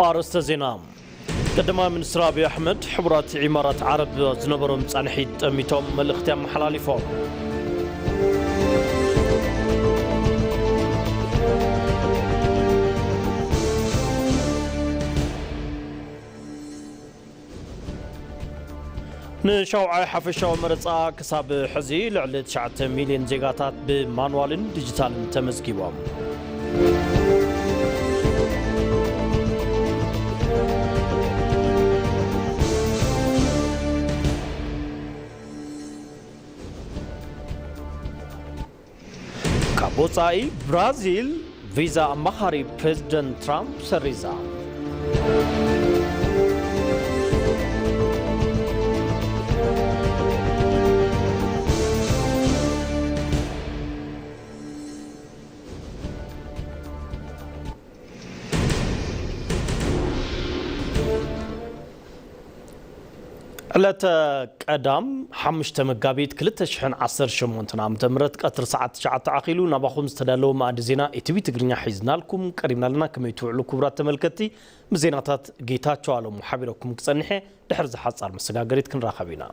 ኣርእስተ ዜና። ቀዳማይ ሚኒስትር ኣብይ ኣሕመድ፣ ሕቡራት ኢማራት ዓረብ ዝነበሮም ጻንሒት ጠሚቶም መልእኽቲ ኣመሓላሊፎም። ንሻውዓይ ሓፈሻዊ መረጻ ክሳብ ሕዚ ልዕሊ ትሽዓተ ሚልዮን ዜጋታት ብማንዋልን ዲጂታልን ተመዝጊቦም። ካብ ወጻኢ፣ ብራዚል ቪዛ ኣማኻሪ ፕሬዝደንት ትራምፕ ሰሪዛ። ዕለተ ቀዳም ሓሙሽተ መጋቢት ክልተ ሽሕን ዓሰርተ ሸሞንተን ዓመተ ምህረት ቀትሪ ሰዓት ትሽዓተ ኣኺሉ ናባኹም ዝተዳለወ መኣዲ ዜና ኢቲቪ ትግርኛ ሒዝናልኩም ቀሪብና ኣለና። ከመይ ትውዕሉ ክቡራት ተመልከትቲ? ምስ ዜናታት ጌታቸው ኣለሙ ሓቢረኩም ክጸንሕ እየ። ድሕሪ ዝሓጻር መሰጋገሪት ክንራኸብ ኢና።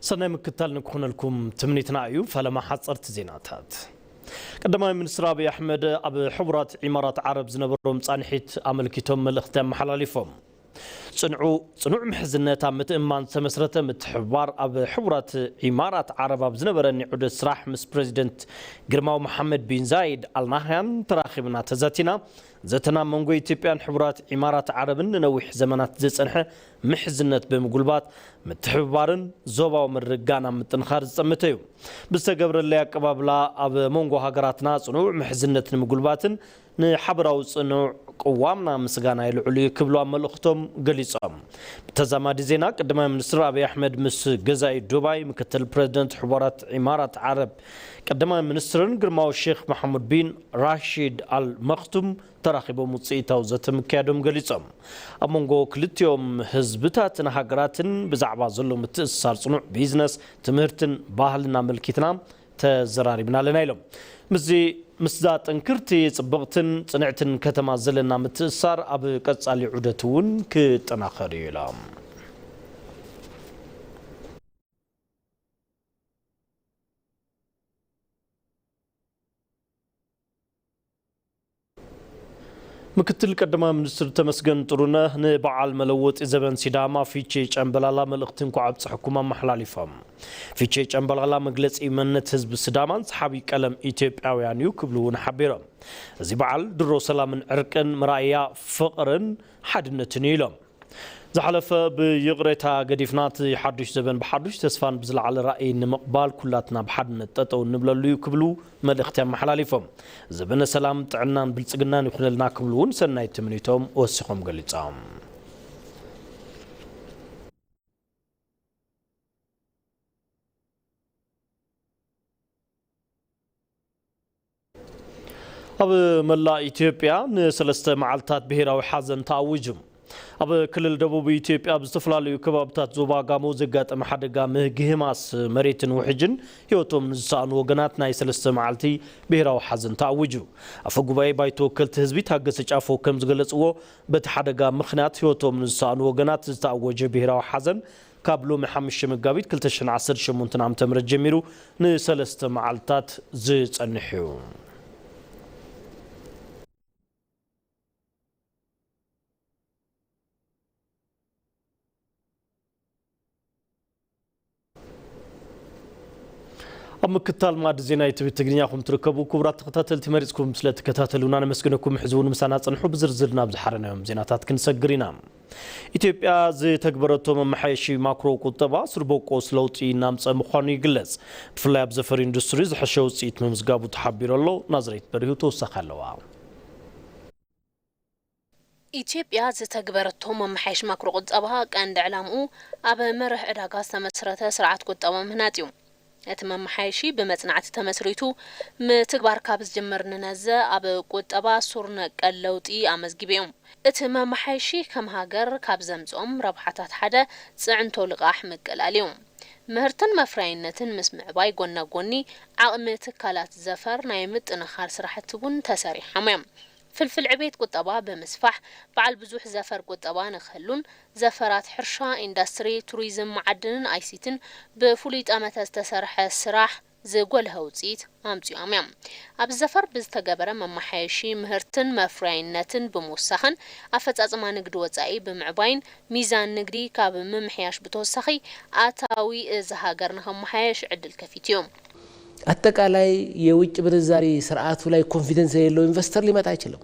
ሰናይ ምክትታል ንክኾነልኩም ትምኒትና እዩ። ፈለማ ሓጸርቲ ዜናታት። ቀዳማይ ሚኒስትር ኣብይ ኣሕመድ ኣብ ሕቡራት ኢማራት ዓረብ ዝነበሮም ጻንሒት ኣመልኪቶም መልእኽቲ ኣመሓላሊፎም። ጽንዑ-፣ ጽኑዕ ምሕዝነት ኣብ ምትእምማን ዝተመስረተ ምትሕብባር ኣብ ሕቡራት ኢማራት ዓረብ ኣብ ዝነበረኒ ዑደት ስራሕ ምስ ፕረዚደንት ግርማዊ መሓመድ ቢን ዛይድ ኣልናህያን ተራኺብና ተዛቲና። ዘተና መንጎ ኢትዮጵያን ሕቡራት ኢማራት ዓረብን ንነዊሕ ዘመናት ዝጸንሐ ምሕዝነት ብምጉልባት ምትሕብባርን ዞባዊ ምርግጋእን ኣብ ምጥንኻር ዝጸመተ እዩ። ብዝተገብረለይ ኣቀባብላ ኣብ መንጎ ሃገራትና ጽኑዕ ምሕዝነት ንምጉልባትን ንሓበራዊ ጽኑዕ ቅዋምና ምስጋና የልዕሉ እዩ ክብሉ ኣብ መልእኽቶም ገሊጾም። ብተዛማዲ ዜና ቀዳማይ ሚኒስትር ኣብይ ኣሕመድ ምስ ገዛኢ ዱባይ ምክትል ፕረዚደንት ሕቡራት ኢማራት ዓረብ ቀዳማይ ሚኒስትርን ግርማዊ ሼክ መሓሙድ ቢን ራሺድ ኣል መክቱም ተራኺቦም ውጽኢታዊ ዘተ ምክያዶም ገሊጾም። ኣብ መንጎ ክልቲኦም ህዝብታትን ሃገራትን ብዛዕባ ዘሎ ምትእስሳር ጽኑዕ ቢዝነስ፣ ትምህርትን ባህልን ኣመልኪትና ተዘራሪብና ኣለና ኢሎም። ምስዚ፣ ምስዛ ጥንክርቲ፣ ጽብቕትን ጽንዕትን ከተማ ዘለና ምትእስሳር ኣብ ቀጻሊ ዑደት እውን ክጠናኸር እዩ ኢሎም። ምክትል ቀዳማይ ሚኒስትር ተመስገን ጥሩነህ ንበዓል መለወጢ ዘበን ሲዳማ ፊቼ ጨምበላላ መልእኽቲ እንኳዕ ኣብፀሐኩም ኣመሓላሊፎም። ፊቼ ጨምበላላ መግለፂ መንነት ህዝቢ ሲዳማን ሰሓቢ ቀለም ኢትዮጵያውያን እዩ ክብሉ እውን ሓቢሮም። እዚ በዓል ድሮ ሰላምን ዕርቅን፣ መራእያ ፍቕርን ሓድነትን እዩ ኢሎም። ዝሓለፈ ብይቕሬታ ገዲፍና፣ እቲ ሓዱሽ ዘበን ብሓዱሽ ተስፋን ብዝለዓለ ራእይን ንምቕባል ኩላትና ብሓድነት ጠጠው እንብለሉ እዩ ክብሉ መልእኽቲ ኣመሓላሊፎም። ዘበነ ሰላም፣ ጥዕናን ብልጽግናን ይኹነልና ክብሉ እውን ሰናይ ትምኒቶም ወሲኾም ገሊጾም። ኣብ መላእ ኢትዮጵያ ንሰለስተ መዓልታት ብሄራዊ ሓዘን ተኣዊጁ። ኣብ ክልል ደቡብ ኢትዮጵያ ኣብ ዝተፈላለዩ ከባብታት ዞባ ጋሞ ዘጋጠመ ሓደጋ ምህግህማስ መሬትን ውሕጅን ህይወቶም ንዝሰኣኑ ወገናት ናይ ሰለስተ መዓልቲ ብሄራዊ ሓዘን ተኣዊጁ። ኣፈ ጉባኤ ባይቶ ወከልቲ ህዝቢ ታገሰ ጫፎ ከም ዝገለጽዎ፣ በቲ ሓደጋ ምኽንያት ህይወቶም ንዝሰኣኑ ወገናት ዝተኣወጀ ብሄራዊ ሓዘን ካብ ሎሚ ሓሙሽተ መጋቢት ክልተ ሽሕን ዓሰርተ ሸሞንተን ዓመተ ምህረት ጀሚሩ ንሰለስተ መዓልታት ዝጸንሕ እዩ። ኣብ ምክታል ማዕዲ ዜና ኢቲቪ ትግርኛ ኹም ትርከቡ ክቡራት ተኸታተልቲ፣ መሪጽኩም ስለ ትከታተሉና ነመስግነኩም። ሕዚ እውን ምሳና ጽንሑ፣ ብዝርዝር ናብ ዝሓረናዮም ዜናታት ክንሰግር ኢና። ኢትዮጵያ ዝተግበረቶ መመሓየሺ ማክሮ ቁጠባ ስርበቆስ ለውጢ እናምጸ ምዃኑ ይግለጽ። ብፍላይ ኣብ ዘፈር ኢንዱስትሪ ዝሐሸ ውጽኢት ምምዝጋቡ ተሓቢሩ ኣሎ። ናዝሬት በሪሁ ተወሳኺ ኣለዋ። ኢትዮጵያ ዝተግበረቶ መመሓየሽ ማክሮ ቁጠባ ቀንዲ ዕላምኡ ኣብ መርህ ዕዳጋ ዝተመስረተ ስርዓት ቁጠባ ምህናጽ እዩ። እቲ መመሓየሺ ብመጽናዕቲ ተመስሪቱ ምትግባር ካብ ዝጅምር ንነዘ ኣብ ቁጠባ ሱር ነቀል ለውጢ ኣመዝጊቡ እዩ። እቲ መመሓየሺ ከም ሃገር ካብ ዘምጽኦም ረብሓታት ሓደ ጽዕንቶ ልቓሕ ምቅላል እዩ። ምህርትን መፍረያይነትን ምስ ምዕባይ ጎና ጎኒ ዓቕሚ ትካላት ዘፈር ናይ ምጥንኻር ስራሕቲ እውን ተሰሪሖም እዮም። ፍልፍል ዕቤት ቁጠባ ብምስፋሕ በዓል ብዙሕ ዘፈር ቁጠባ ንክህሉን ዘፈራት ሕርሻ፣ ኢንዱስትሪ፣ ቱሪዝም፣ መዓድንን ኣይሲቲን ብፍሉይ ጠመተ ዝተሰርሐ ስራሕ ዝጎልሀ ውፅኢት ኣምፂኦም እዮም። ኣብ ዘፈር ብዝተገበረ መመሓየሺ ምህርትን መፍረያይነትን ብምውሳኽን ኣፈፃፅማ ንግዲ ወፃኢ ብምዕባይን ሚዛን ንግዲ ካብ ምምሕያሽ ብተወሳኺ ኣታዊ እዚ ሃገር ንኸመሓየሽ ዕድል ከፊቱ እዩ። አጠቃላይ የውጭ ምንዛሪ ስርዓቱ ላይ ኮንፊደንስ የሌለው ኢንቨስተር ሊመጣ አይችልም።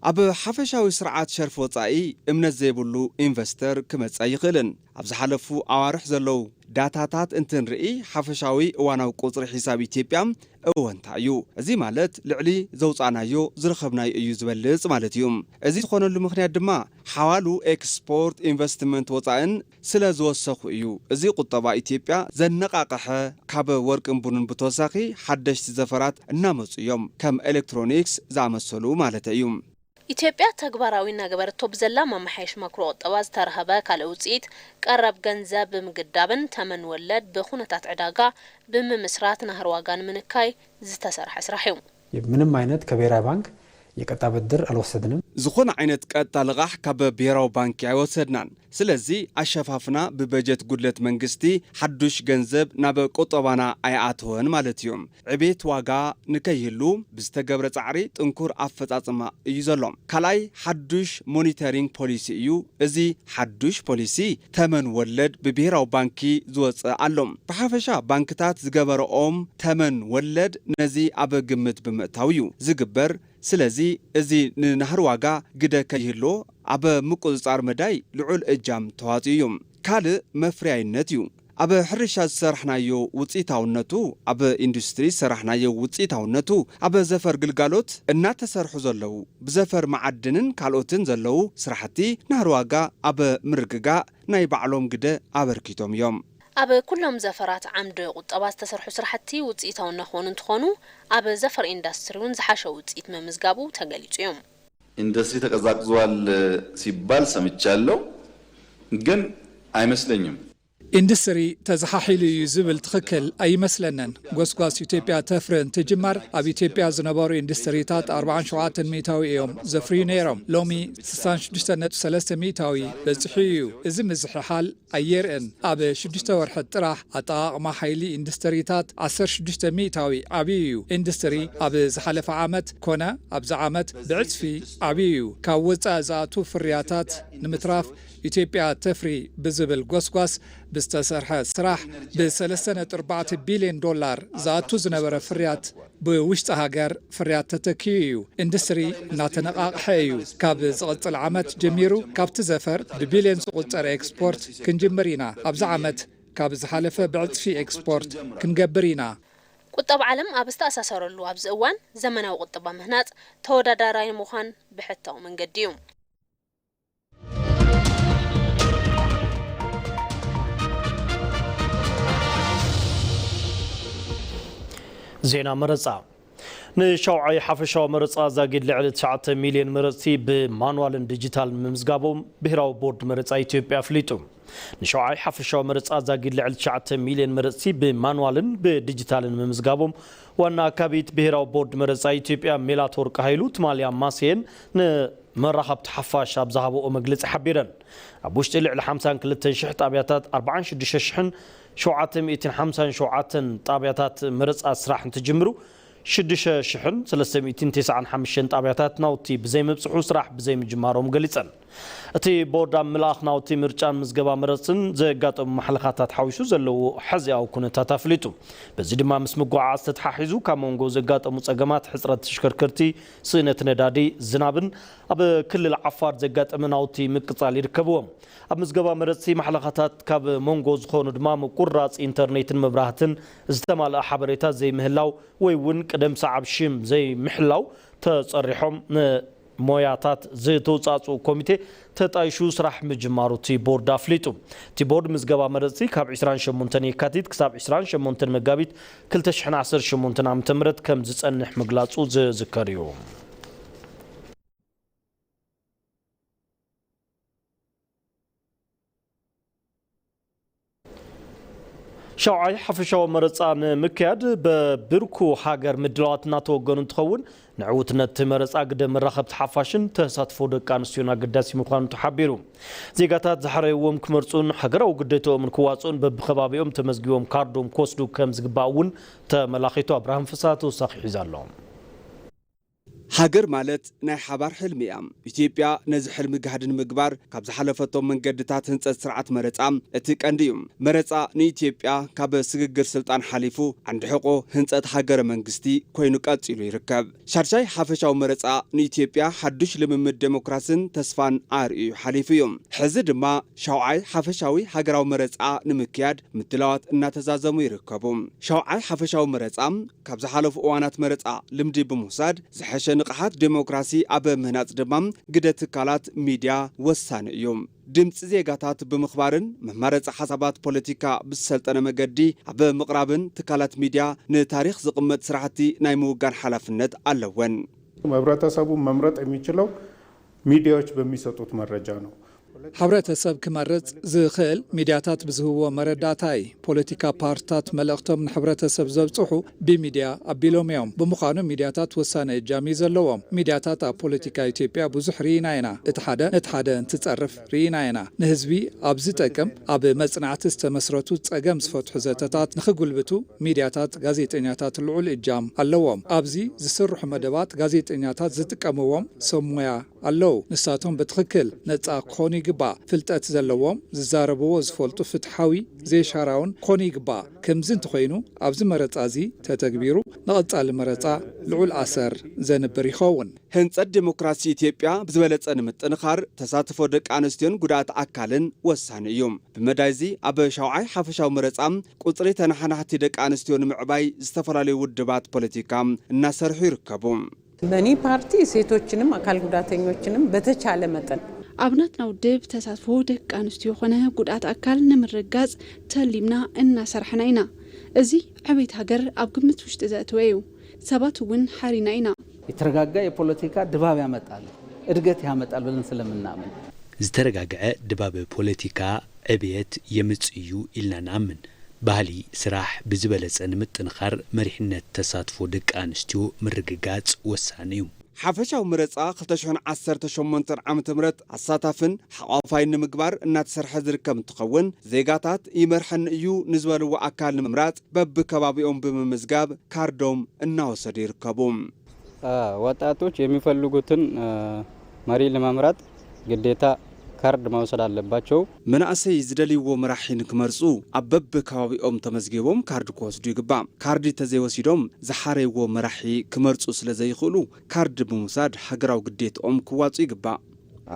ኣብ ሓፈሻዊ ስርዓት ሸርፊ ወጻኢ እምነት ዘይብሉ ኢንቨስተር ክመጽእ ኣይኽእልን። ኣብ ዝሓለፉ ኣዋርሕ ዘለዉ ዳታታት እንትንርኢ ሓፈሻዊ እዋናዊ ቁጽሪ ሒሳብ ኢትዮጵያ እወንታ እዩ። እዚ ማለት ልዕሊ ዘውጻእናዮ ዝረኸብናዮ እዩ ዝበልጽ ማለት እዩ። እዚ ዝኾነሉ ምኽንያት ድማ ሓዋሉ ኤክስፖርት ኢንቨስትመንት ወጻእን ስለ ዝወሰኹ እዩ። እዚ ቁጠባ ኢትዮጵያ ዘነቓቕሐ ካብ ወርቅን ቡንን ብተወሳኺ ሓደሽቲ ዘፈራት እናመጹ እዮም፣ ከም ኤሌክትሮኒክስ ዝኣመሰሉ ማለት እዩ። ኢትዮጵያ ተግባራዊ እናገበረቶ ብዘላ መመሓየሽ ማክሮ ቁጠባ ዝተረኸበ ካልእ ውፅኢት ቀረብ ገንዘብ ብምግዳብን ተመን ወለድ ብኩነታት ዕዳጋ ብምምስራት ናህሪ ዋጋ ንምንካይ ዝተሰርሐ ስራሕ እዩ። ምንም ዓይነት ከብሔራዊ ባንክ የቀጥታ ብድር አልወሰድንም። ዝኾነ ዓይነት ቀጥታ ልቓሕ ካብ ብሄራዊ ባንኪ ኣይወሰድናን። ስለዚ ኣሸፋፍና ብበጀት ጉድለት መንግስቲ ሓዱሽ ገንዘብ ናብ ቁጠባና ኣይኣተወን ማለት እዩ። ዕቤት ዋጋ ንከይህሉ ብዝተገብረ ፃዕሪ ጥንኩር ኣፈፃፅማ እዩ ዘሎ። ካልኣይ ሓዱሽ ሞኒተሪንግ ፖሊሲ እዩ። እዚ ሓዱሽ ፖሊሲ ተመን ወለድ ብብሄራዊ ባንኪ ዝወፅእ ኣሎ። ብሓፈሻ ባንክታት ዝገበረኦም ተመን ወለድ ነዚ ኣብ ግምት ብምእታው እዩ ዝግበር። ስለዚ እዚ ንናህሪ ዋጋ ግደ ከይህልዎ ኣብ ምቁፅፃር መዳይ ልዑል እጃም ተዋፂኡ እዩ። ካልእ መፍረያይነት እዩ። ኣብ ሕርሻ ዝሰራሕናዮ ውፅኢታውነቱ፣ ኣብ ኢንዱስትሪ ዝሰራሕናዮ ውፅኢታውነቱ፣ ኣብ ዘፈር ግልጋሎት እናተሰርሑ ዘለዉ ብዘፈር መዓድንን ካልኦትን ዘለዉ ስራሕቲ ናህሪ ዋጋ ኣብ ምርግጋእ ናይ ባዕሎም ግደ ኣበርኪቶም እዮም። ኣብ ኩሎም ዘፈራት ዓምዲ ቁጠባ ዝተሰርሑ ስራሕቲ ውፅኢታዊ እናኾኑ እንትኾኑ፣ ኣብ ዘፈር ኢንዳስትሪ እውን ዝሓሸ ውፅኢት ምምዝጋቡ ተገሊፁ እዩ። ኢንዱስትሪ ተቀዛቅዟል ሲባል ሰምቻለሁ፣ ግን አይመስለኝም። ኢንዱስትሪ ተዘሓሒሉ እዩ ዝብል ትኽክል ኣይመስለንን። ጎስጓስ ኢትዮጵያ ተፍሪ እንትጅመር ኣብ ኢትዮጵያ ዝነበሩ ኢንዱስትሪታት ኣርብዓን ሸውዓተን ሚእታዊ እዮም ዘፍርዩ ነይሮም። ሎሚ ስሳን ሽዱሽተ ነጥቢ ሰለስተ ሚእታዊ በፂሑ እዩ። እዚ ምዝሕሓል ኣየርእን። ኣብ ሽዱሽተ ወርሒ ጥራሕ ኣጠቓቕማ ሓይሊ ኢንዱስትሪታት ዓሰርተ ሽዱሽተ ሚእታዊ ዓብዩ እዩ። ኢንዱስትሪ ኣብ ዝሓለፈ ዓመት ኮነ ኣብዚ ዓመት ብዕፅፊ ዓብዩ እዩ። ካብ ወፃኢ ዝኣቱ ፍርያታት ንምትራፍ ኢትዮጵያ ተፍሪ ብዝብል ጎስጓስ ብዝተሰርሐ ስራሕ ብ ሰለስተ ነጥቢ ኣርባዕተ ቢልዮን ዶላር ዝኣቱ ዝነበረ ፍርያት ብውሽጢ ሃገር ፍርያት ተተኪኡ እዩ። ኢንዱስትሪ እናተነቓቕሐ እዩ። ካብ ዝቕፅል ዓመት ጀሚሩ ካብቲ ዘፈር ብቢልዮን ዝቑፀር ኤክስፖርት ክንጅምር ኢና። ኣብዚ ዓመት ካብ ዝሓለፈ ብዕፅፊ ኤክስፖርት ክንገብር ኢና። ቁጠባ ዓለም ኣብ ዝተኣሳሰረሉ ኣብዚ እዋን ዘመናዊ ቁጠባ ምህናፅ ተወዳዳራይ ምዃን ብሕታዊ መንገዲ እዩ። ዜና መረፃ። ንሻውዓይ ሓፈሻዊ መረፃ ዛጊድ ልዕሊ ትሽዓተ ሚልዮን መረፅቲ ብማንዋልን ዲጂታልን ምምዝጋቦም ብሄራዊ ቦርድ መረፃ ኢትዮጵያ ኣፍሊጡ። ንሻውዓይ ሓፈሻዊ መረፃ ዛጊድ ልዕሊ ትሽዓተ ሚልዮን መረፅቲ ብማንዋልን ብዲጂታልን ምምዝጋቦም ዋና ኣካቢት ብሄራዊ ቦርድ መረፃ ኢትዮጵያ ሜላትወርቅ ሃይሉ ትማሊ ኣማስየን ንመራኸብቲ ሓፋሽ ኣብ ዝሃበኦ መግለፂ ሓቢረን። ኣብ ውሽጢ ልዕሊ ሓምሳን ክልተን ሽሕ ጣብያታት ኣርባዓን ሽዱሽተ ሽሕን ሸውዓተ ሚእትን ሓምሳን ሸውዓተን ጣብያታት መረፃ ስራሕ እንትጅምሩ ሽዱሽተ ሽሕን ሰለስተ ሚእትን ተስዓን ሓሙሽተን ጣብያታት ናውቲ ብዘይምብፅሑ ስራሕ ብዘይምጅማሮም ገሊፀን። እቲ ቦርድ ኣብ ምልኣኽ ናውቲ ምርጫን ምዝገባ መረፅን ዘጋጠሙ ማሕለኻታት ሓዊሱ ዘለዎ ሕዚያዊ ኩነታት ኣፍሊጡ። በዚ ድማ ምስ ምጉዕዓዝ ተተሓሒዙ ካብ መንጎ ዘጋጠሙ ፀገማት ሕፅረት ተሽከርከርቲ፣ ስእነት ነዳዲ፣ ዝናብን ኣብ ክልል ዓፋር ዘጋጠመ ናውቲ ምቅፃል ይርከብዎም። ኣብ ምዝገባ መረፅቲ ማሕለኻታት ካብ መንጎ ዝኾኑ ድማ ምቁርራፅ ኢንተርኔትን መብራህትን፣ ዝተማልአ ሓበሬታ ዘይምህላው ወይ እውን ቅደም ሰዓብ ሽም ዘይምሕላው ተፀሪሖም ን ሞያታት ዝተውጻጽኡ ኮሚቴ ተጣይሹ ስራሕ ምጅማሩ እቲ ቦርድ ኣፍሊጡ። እቲ ቦርድ ምዝገባ መረጽቲ ካብ ዕስራን ሸሞንተን የካቲት ክሳብ ዕስራን ሸሞንተን መጋቢት ክልተ ሽሕን ዓሰርተ ሸሞንተን ዓመተ ምህረት ከም ዝጸንሕ ምግላጹ ዝዝከር እዩ። ሻውዓይ ሓፈሻዊ መረጻ ንምክያድ በብርኩ ሃገር ምድላዋት እናተወገኑ እንትኸውን፣ ንዕውትነት እቲ መረጻ ግደ መራኸብቲ ሓፋሽን ተሳትፎ ደቂ ኣንስትዮን ኣገዳሲ ምዃኑ ተሓቢሩ። ዜጋታት ዝሓረይዎም ክመርጹን ሃገራዊ ግዴታኦምን ክዋጽኡን በብኸባቢኦም ተመዝጊቦም ካርዶም ክወስዱ ከም ዝግባእ እውን ተመላኺቱ። ኣብርሃም ፍስሃ ተወሳኺ ሒዙ ኣሎ። ሃገር ማለት ናይ ሓባር ሕልሚ እያ። ኢትዮጵያ ነዚ ሕልሚ ጋህዲ ንምግባር ካብ ዝሓለፈቶም መንገድታት ህንጸት ስርዓት መረጻ እቲ ቀንዲ እዩ። መረጻ ንኢትዮጵያ ካብ ስግግር ስልጣን ሓሊፉ ዓንዲ ሕቆ ህንጸት ሃገረ መንግስቲ ኮይኑ ቀጺሉ ይርከብ። ሻድሻይ ሓፈሻዊ መረጻ ንኢትዮጵያ ሓዱሽ ልምምድ ዴሞክራስን ተስፋን ኣርእዩ ሓሊፉ እዩ። ሕዚ ድማ ሻውዓይ ሓፈሻዊ ሃገራዊ መረጻ ንምክያድ ምድላዋት እናተዛዘሙ ይርከቡ። ሻውዓይ ሓፈሻዊ መረጻ ካብ ዝሓለፉ እዋናት መረጻ ልምዲ ብምውሳድ ዝሐሸ ንቕሓት ዴሞክራሲ ኣብ ምህናጽ ድማ ግደ ትካላት ሚድያ ወሳኒ እዩ። ድምፂ ዜጋታት ብምኽባርን መማረፂ ሓሳባት ፖለቲካ ብዝሰልጠነ መገዲ ኣብ ምቕራብን ትካላት ሚድያ ንታሪኽ ዝቕመጥ ስራሕቲ ናይ ምውጋን ሓላፍነት ኣለወን። ህብረተሰቡ መምረጥ የሚችለው ሚዲያዎች በሚሰጡት መረጃ ነው። ሕብረተሰብ ክመርጽ ዝኽእል ሚድያታት ብዝህብዎ መረዳእታ እዩ። ፖለቲካ ፓርትታት መልእኽቶም ንሕብረተሰብ ዘብጽሑ ብሚድያ ኣቢሎም እዮም። ብምዃኑ ሚድያታት ወሳኒ እጃም እዩ ዘለዎም። ሚድያታት ኣብ ፖለቲካ ኢትዮጵያ ብዙሕ ርኢና ኢና። እቲ ሓደ ነቲ ሓደ እንትጸርፍ ርኢና ኢና። ንህዝቢ ኣብ ዝጠቅም፣ ኣብ መጽናዕቲ ዝተመስረቱ ጸገም ዝፈትሑ ዘተታት ንኽጉልብቱ ሚድያታት ጋዜጠኛታት ልዑል እጃም ኣለዎም። ኣብዚ ዝስርሑ መደባት ጋዜጠኛታት ዝጥቀምዎም ሰብ ሞያ ኣለዉ። ንሳቶም ብትኽክል ነጻ ክኾኑ ይግባእ። ፍልጠት ዘለዎም፣ ዝዛረብዎ ዝፈልጡ፣ ፍትሓዊ፣ ዘይሻራውን ክኾኑ ይግባእ። ከምዚ እንተኾይኑ ኣብዚ መረጻ እዚ ተተግቢሩ ንቐጻሊ መረጻ ልዑል ኣሰር ዘንብር ይኸውን። ህንጸት ዴሞክራሲ ኢትዮጵያ ብዝበለጸ ንምጥንኻር ተሳትፎ ደቂ ኣንስትዮን ጉዳት ኣካልን ወሳኒ እዩ። ብመዳይ እዚ ኣብ ሻውዓይ ሓፈሻዊ መረጻ ቁጽሪ ተነሓናሕቲ ደቂ ኣንስትዮ ንምዕባይ ዝተፈላለዩ ውድባት ፖለቲካ እናሰርሑ ይርከቡ። በእኔ ፓርቲ ሴቶችንም አካል ጉዳተኞችንም በተቻለ መጠን ኣብ ናትና ውድብ ተሳትፎ ደቂ ኣንስትዮ ኾነ ጉድኣት ኣካል ንምርጋጽ ተሊምና እናሰራሕና ኢና። እዚ ዕቤት ሃገር ኣብ ግምት ውሽጢ ዘእተወ እዩ። ሰባት እውን ሓሪና ኢና። የተረጋጋ የፖለቲካ ድባብ ያመጣል፣ እድገት ያመጣል ብለን ስለምናምን። ዝተረጋግዐ ድባብ ፖለቲካ ዕብየት የምጽእ እዩ ኢልና ንኣምን። ባህሊ ስራሕ ብዝበለጸ ንምጥንኻር መሪሕነት ተሳትፎ ደቂ ኣንስትዮ ምርግጋጽ ወሳኒ እዩ። ሓፈሻዊ መረጻ ክልተ ሽሕን ዓሰርተ ሸሞንተን ዓመተ ምህረት ኣሳታፍን ሓቋፋይን ንምግባር እናተሰርሐ ዝርከብ እንትኸውን፣ ዜጋታት ይመርሐኒ እዩ ንዝበልዎ ኣካል ንምምራጽ በብከባቢኦም ብምምዝጋብ ካርዶም እናወሰዱ ይርከቡ። ወጣቶች የሚፈልጉትን መሪ ለመምረጥ ግዴታ ካርድ መውሰድ አለባቸው። መናእሰይ ዝደልይዎ መራሒ ንክመርጹ ኣብ በብከባቢኦም ተመዝጊቦም ካርድ ክወስዱ ይግባእ። ካርድ ተዘይወሲዶም ዝሓረይዎ መራሒ ክመርጹ ስለ ዘይኽእሉ ካርድ ብምውሳድ ሃገራዊ ግዴትኦም ክዋጹ ይግባእ።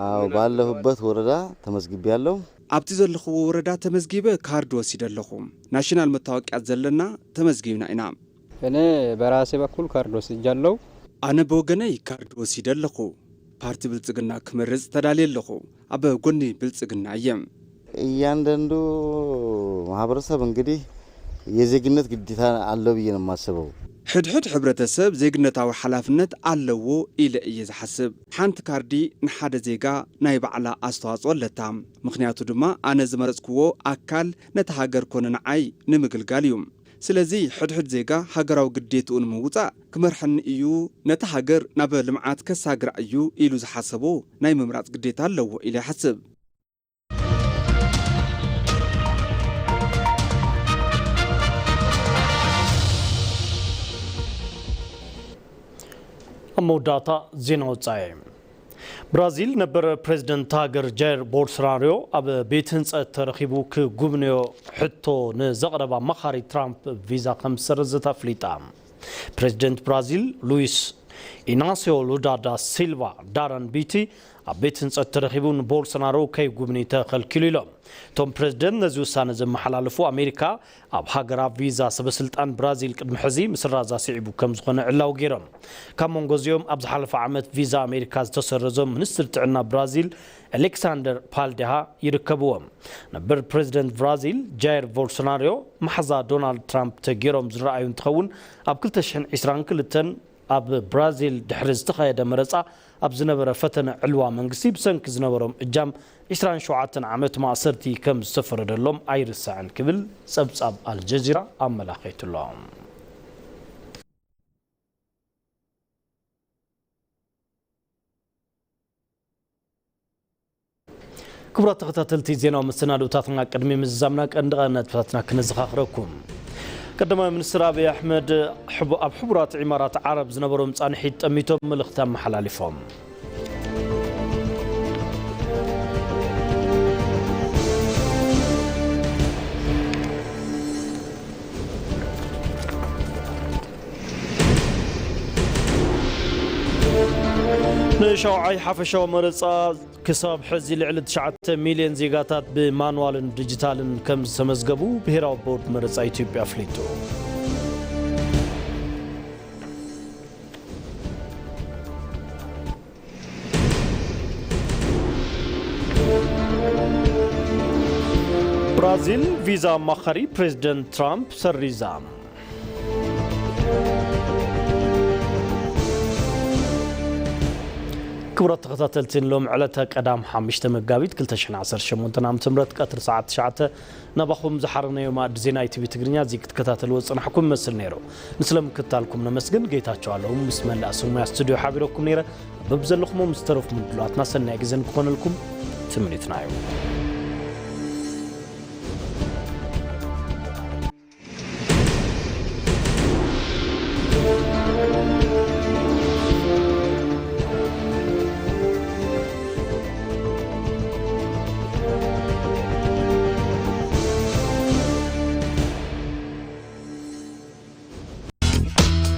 አዎ፣ ባለሁበት ወረዳ ተመዝግቤያለሁ። ኣብቲ ዘለኽዎ ወረዳ ተመዝጊበ ካርድ ወሲደ ኣለኹ። ናሽናል መታወቂያ ዘለና ተመዝጊብና ኢና። እኔ በራሴ በኩል ካርድ ወስጃለሁ። ኣነ ብወገነይ ካርድ ወሲደ ኣለኹ። ፓርቲ ብልጽግና ክመርጽ ተዳልየ ኣለኹ። ኣብ ጎኒ ብልጽግና እየ። እያንዳንዱ ማህበረሰብ እንግዲህ የዜግነት ግዴታ አለው ብዬ ነው የማስበው። ሕድሕድ ሕብረተሰብ ዜግነታዊ ሓላፍነት ኣለዎ ኢለ እየ ዝሓስብ። ሓንቲ ካርዲ ንሓደ ዜጋ ናይ ባዕላ ኣስተዋጽኦ ኣለታ። ምኽንያቱ ድማ ኣነ ዝመረጽክዎ ኣካል ነታ ሃገር ኮነ ንዓይ ንምግልጋል እዩ። ስለዚ ሕድሕድ ዜጋ ሃገራዊ ግዴትኡ ንምውጻእ ክመርሐኒ እዩ፣ ነታ ሃገር ናብ ልምዓት ከሳግራ እዩ ኢሉ ዝሓሰቦ ናይ ምምራጽ ግዴታ ኣለዎ ኢለ ይሓስብ። ኣብ መወዳእታ ዜና ወጻኢ። ብራዚል ነበር ፕሬዝደንት ሃገር ጃይር ቦልሶናሪዮ ኣብ ቤት ህንጸት ተረኺቡ ክጉብንዮ ሕቶ ንዘቕረባ ኣማኻሪ ትራምፕ ቪዛ ከም ዝሰረዘት ኣፍሊጣ። ፕሬዝደንት ብራዚል ሉዊስ ኢናሲዮ ሉላ ዳ ሲልቫ ዳራን ቢቲ ኣብ ቤት ህንጸት ተረኺቡ ንቦልሶናሮ ከይጉብኒ ተኸልኪሉ ኢሎም። እቶም ፕሬዝደንት ነዚ ውሳነ ዘመሓላለፉ ኣሜሪካ ኣብ ሃገራ ቪዛ ሰበስልጣን ብራዚል ቅድሚ ሕዚ ምስራዛ ስዒቡ ከም ዝኾነ ዕላዊ ገይሮም። ካብ መንጎ እዚኦም ኣብ ዝሓለፈ ዓመት ቪዛ ኣሜሪካ ዝተሰረዞም ሚኒስትር ጥዕና ብራዚል ኣሌክሳንደር ፓልዴሃ ይርከብዎም። ነበር ፕሬዝደንት ብራዚል ጃይር ቦልሶናሪዮ መሓዛ ዶናልድ ትራምፕ ተገይሮም ዝረኣዩ እንትኸውን ኣብ ክልተ ሽሕን ዕስራን ክልተን ኣብ ብራዚል ድሕሪ ዝተኻየደ መረጻ ኣብ ዝነበረ ፈተነ ዕልዋ መንግስቲ ብሰንኪ ዝነበሮም እጃም ዕስራን ሸውዓተን ዓመት ማእሰርቲ ከም ዝተፈረደሎም ኣይርሳዕን ክብል ጸብጻብ ኣልጀዚራ ኣመላኺቱሎ። ክቡራት ተኸታተልቲ ዜናዊ መሰናድኦታትና ቅድሚ ምዝዛምና ቀንዲ ቀንዲ ነጥብታትና ክነዘኻኽረኩም። ቀዳማይ ሚኒስትር ኣብይ ኣሕመድ ሕቡ-፣ ኣብ ሕቡራት ኢማራት ዓረብ ዝነበሮም ጻንሒት ጠሚቶም መልእኽቲ ኣመሓላሊፎም። ንሻውዓይ ሓፈሻዊ መረጻ ክሳብ ሕዚ ልዕሊ ትሽዓተ ሚልዮን ዜጋታት ብማንዋልን ዲጂታልን ከም ዝተመዝገቡ ብሄራዊ ቦርድ መረጻ ኢትዮጵያ ኣፍሊጡ። ብራዚል ቪዛ ኣማኻሪ ፕሬዝደንት ትራምፕ ሰሪዛ። ክቡራት ተኸታተልቲ፣ ንሎም ዕለተ ቀዳም ሓሙሽተ መጋቢት ክልተ ሽሕን ዓሰርተ ሸሞንተን ዓመተ ምህረት ቀትሪ ሰዓት ትሽዓተ ናባኹም ዝሓረናዮ ማእዲ ዜና ኢቲቪ ትግርኛ እዚ ክትከታተልዎ ዝጸናሕኩም ይመስል ነይሩ። ንስለ ምክትታልኩም ነመስግን። ጌታቸው ኣለዉ ምስ መላእ ስሙያ ስቱዲዮ ሓቢረኩም ነይረ። በብዘለኹሞ ምስ ተረፉ ምድላዋትና ሰናይ ግዜ ንክኾነልኩም ትምኒትና እዩ።